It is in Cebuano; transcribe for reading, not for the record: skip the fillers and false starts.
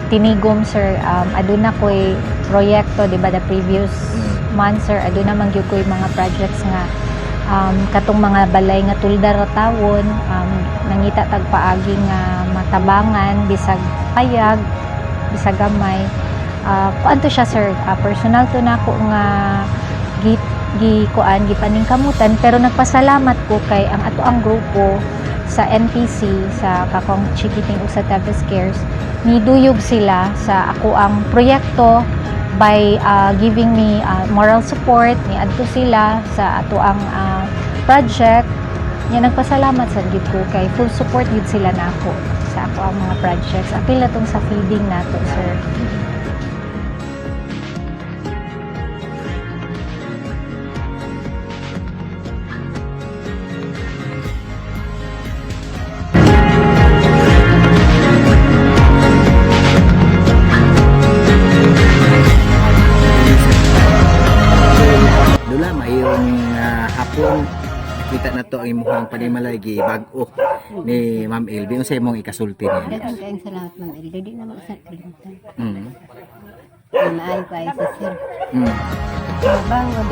Tinigom, sir, aduna ko'y proyekto, di ba, the previous month, sir, aduna man gyud ko'y mga projects nga katong mga balay nga tulda ra tawon, nangita tag paagi nga matabangan bisag payag, bisag gamay. Kuan to siya, sir, personal to nako nga gi gi kuan gipaningkamutan, pero nagpasalamat ko kay ang ato ang grupo sa NPC sa Kakong Chikiting ug sa Teves Cares, niduyog sila sa ako ang proyekto by giving me moral support. Niadto sila sa ato ang project nya. Nagpasalamat sad gyud ko kay full support gyud sila nako sa ako ang mga projects, apil na tong sa feeding nato, sir. Lula, mayong hapon, nakita na to ang imuhang panimalay gi bag-o ni Ma'am LB. Unsa imong ikasulti niya? Daghang kayong salamat, Ma'am Elda. Di na sa kalimutan. Ay, maayo kayo sa sir. Mabangon.